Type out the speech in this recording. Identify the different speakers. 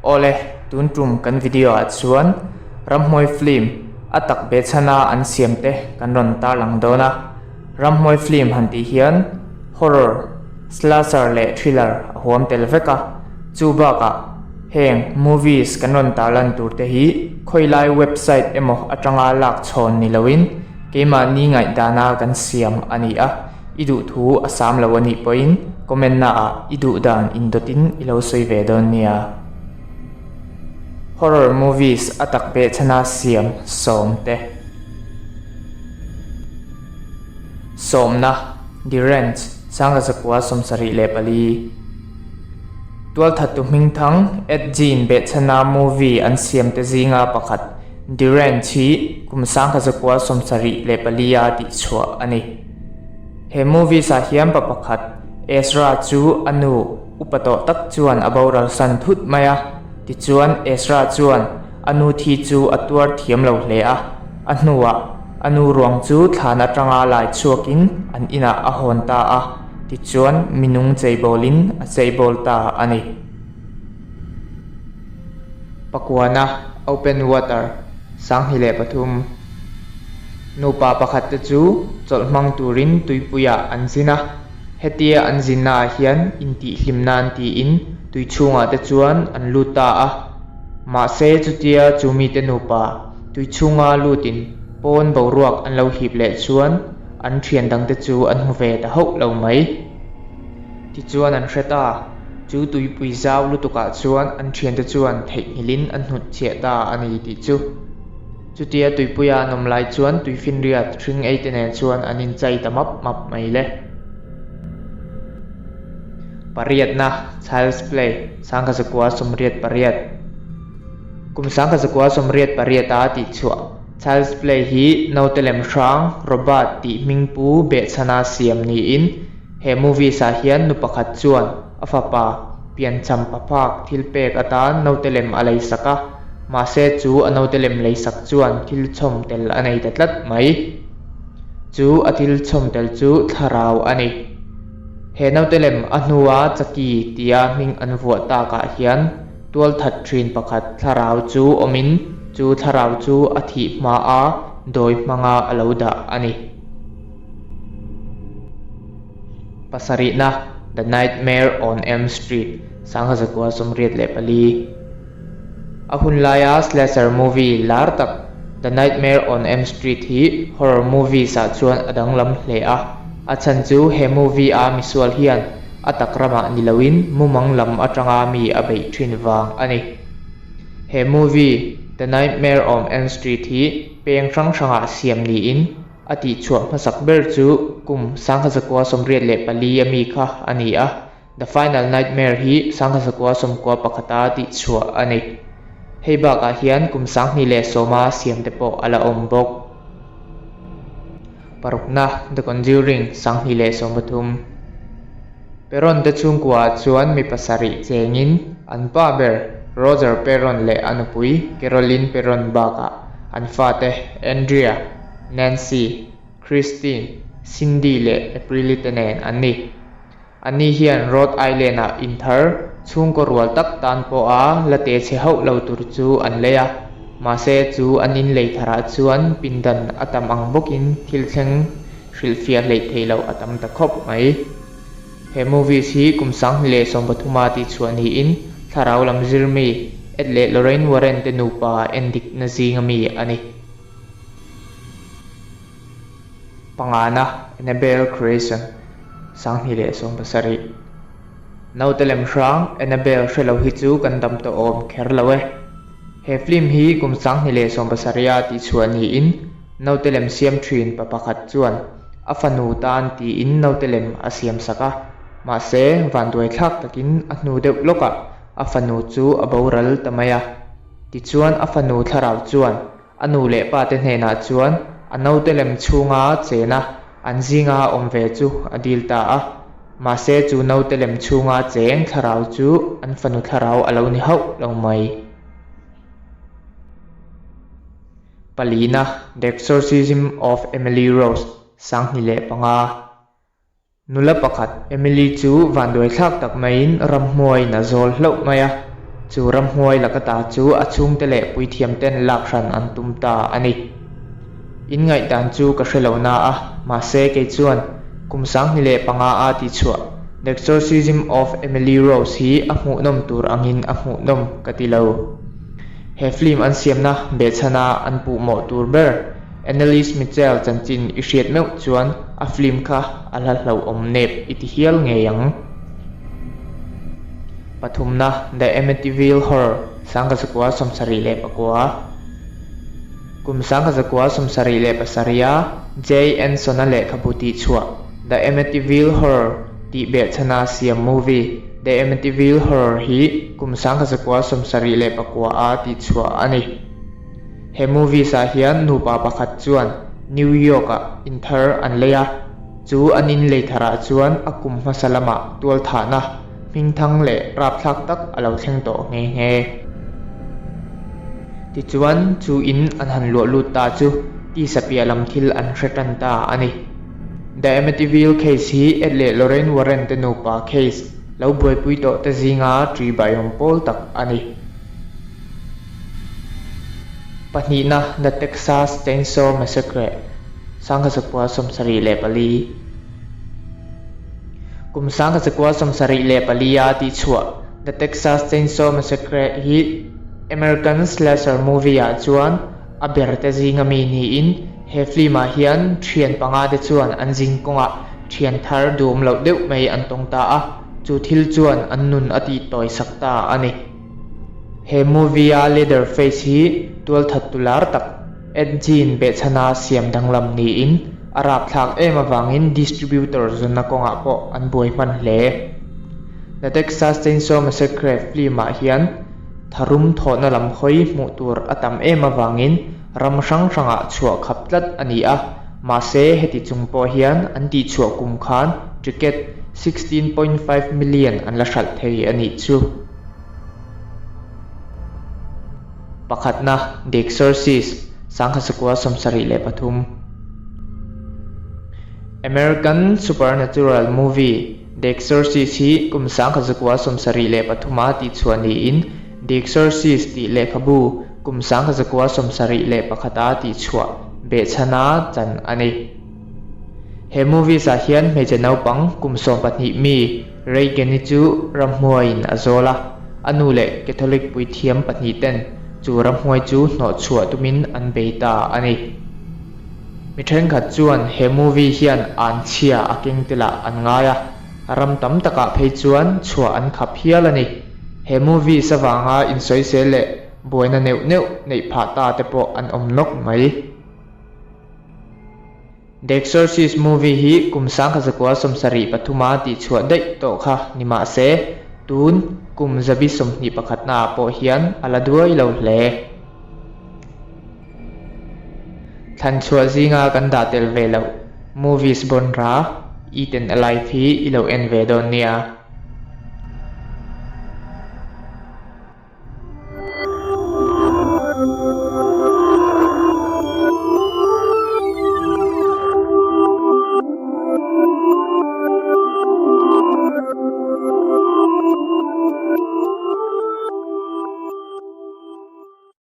Speaker 1: Awle, tun tum kan video ah chuan ramhmuai film a tak behchhana an siam te kan rawn tarlang dawn a. Ramhmuai film han tih hian horror, slasher leh thriller a huam tel vek a. Chu bakah heng movies kan rawn tarlan tur te hi khawilai website emaw atanga lak chhawn ni loin keimahni ngaihdana kan siam a ni a. I duh thu a sam lo a nih pawhin comment na ah i duh dan indawtin i lo sawi ve dawn nia. Horror movies a tak behchhana siam sawm te. Sawmna, The Ranch, Sangkazakua 74. Tualthattu hmingthang Ed Gein behchhana movie an siam te zinga pakhat The Ranch hi kum 1974 a tihchhuah a ni. He movies ah hian pa pakhat Ezra chu a nu upa tawh tak chuan a boral san thut mai a, tichuan Ezra chuan a nu thi chu a tuar thiam lo hle a, a hnuah a nu ruang chu thlan atanga lai chhuakin an inah a hawn ta a, tichuan minung cheibawlin a cheibawl ta a ni. Pakuana, Open Water, 2003. Nupa pakhat te chu chawlh hmang turin tuipuiah an zin a, hetia an zinnaah hian intihhlim nan tiin tui chhungah te chuan an lut ta a. Mahse chutia chu mite nupa tui chhunga lutin pawn boruak an lo hip leh chuan an thian dangte chu an hmu ve ta hauh lo mai. Tichuan an hre ta, chu tuipui zau lutukah chuan an thiante chuan theihnghilhin an hnutchhiah ta a ni tih chu. Chutia tuipuia an awm lai chuan tuifinriat hring eite nen chuan an inchai ta map map mai le. Pariatna, Child's Play, 1988. Kum 1988 a tihchhuah Child's Play hi naute lem hrang Robert tih hmingpu behchhana siam niin He movies ah hian nu pakhat chuan a fapa piancham paphak thil pek atan naute lem a lei sak a, mahse chu a naute lem lei sak chuan thil chhawm tel a nei ta tlat mai. Chu a thil chhawm tel chu thlarau a ni. He naute lem a hnua Chucky tia hming an vuah takah hian tualthat thin pakhat thlarau chu awmin chu thlarau chu a thih hmaa dawi hmanga a lo dah a ni. Pasarihna, The Nightmare on Elm Street, 1984. A hun laia slasher movie lar tak The Nightmare on Elm Street hi horror movies ah chuan a danglam hle a, a chhan chu he movie a misual hian a tak ramah ni loin mumang lam atanga mi a beih thin vang a ni. He movie The Nightmare on Elm Street hi peng hrang hrangah siam niin, A tihchhuah hmasak ber chu kum 1984 a mi kha a ni a, The Final Nightmare hi 1991 a tihchhuah a ni. Hei bakah hian kum 2010 a siam te pawh a la awm bawk. Parukna, The Conjuring, 2013. Perron te chhungkuaah chuan mi pasarih chengin an pa ber Roger Perron leh a nupui Carolyn Perron bakah an fate Andrea, Nancy, Christine, Cindy leh April-i te nen an ni. Anni hian Rhode Island-ah in thar chhungkaw rual tak tan pawha la te chhe hauh lo tur chu an lei a, mahse chu an in lei tharah chuan pindan a tam ang bawkin thil thleng hrilhfiah hleih theih loh a tam ta khawp mai. He movies hi kum 2013 a tihchhuah niin thlarau lam zirmi Ed leh Lorraine Warren te nupa endikna zinga mi a ni. Pangana, Annabelle Creation, 2017. Naute lem hrang, Annabelle hre lo hi chu kan dam tawh awm kher lo e. He film hi kum 2017 a tihchhuah niin naute lem siam thin pa pakhat chuan a fanu tan tiin naute lem a siam sak a, mahse vanduai thlak takin a hnu deuh lawkah a fanu chu a boral ta mai a. Tichuan a fanu thlarau chuan a nu leh pa te hnenah chuan a naute lem chhunga chena an zinga awm ve chu a dil ta a. Mahse chu naute lem chhunga cheng thlarau chu an fanu thlarau a lo ni hauh lo mai. Palina, The Exorcism of Emily Rose, 2005. Nula pakhat, Emily chu vanduaithlak tak maiin ramhmuaiin a zawl hlauh mai a. Chu ramhuai laka ta chu a chhungte leh puithiamten lak hran an tum ta a ni. In ngaihdan chu ka hre lo na a, mahse kei chuan kum 2005 a tihchhuah The Exorcism of Emily Rose hi a hmuhnawm tur angin a hmuhnawm ka ti lo. He film an siamna behchhana an puhmawh tur ber Anneliese Michel chanchin i hriat meuh chuan a film kha a hla hlauhawm nep i ti hial ngei ang. Pathumna, The Amityville Horror, 1979. Kum 1977 a Jay Anson-a lehkhabu tihchhuah The Amityville Horror tih behchhana siam movie The Amityville Horror hi kum 1979 a tihchhuah a ni. He movies ah hian nupa pakhat chuan New York ah in thar an lei a, chu an in lei tharah chuan a kum hmasa lamah tualthahna hmingthang leh rapthlak tak a lo thleng tawh nghe nghe. Tichuan chu in an han luah lut ta chu tisa piah lam thil an hre tan ta a ni. The Amityville case hi Ed leh Lorraine Warren te nupa case lo buaipui tawh te zinga ṭihbaiawm pawl tak a ni. Pahnihna, The Texas Chainsaw Massacre, 1974. Kum 1974 a tihchhuah The Texas Chainsaw Massacre hi American slasher movie ah chuan a ber te zinga mi niin he film ah hian thian panga te chuan an zin kawngah thian thar duhawm loh deuh mai an tawng ta a, chu thil chuan an nun a tihtawisak ta a ni. He movie-a Leatherface hi tualthattu lar tak Ed Gein behchhana siam danglam niin a rapthlak em avangin distributor zawnna kawngah pawh an buai hman hle. The Texas Chainsaw Massacre film-ah hian tharum thawhna lam hawi hmuh tur a tam em avangin ram hrang hrangah chhuah khap tlat a ni a, mahse heti chung pawh hian an tihchhuah kum khan ticket 16.5 million an la hralh thei a nih chu. Pakhatna, The Exorcist, 1973. American supernatural movie The Exorcist hi kum 1973 a tihchhuah niin The Exorcist tih lehkhabu kum 1971 a tihchhuah behchhana chan a ni. He movies ah hian hmeichhe naupang kum 12 mi Reagan-i chu ramhmuaiin a zawl a, a nu leh Catholic puithiam pahnihten chu ramhmuai chu hnawhchhuah tumin an bei ta a ni. Mi thenkhat chuan he movie hian an chhia a keng telah an ngai a, ram tam takah phei chuan chhuah an khap hial a ni. He movies avanga insawisel leh buaina neuh neuh neih phah ta te pawh an awm nawk mai. The Exorcist movie hi kum 1973 a tihchhuah daih tawh kha ni mah se, tun kum 21 naah pawh hian a la duai lo hle. Thlanchhuah zinga kan dah tel ve loh movies bawnra Eaten Alive hi i lo en ve dawn nia.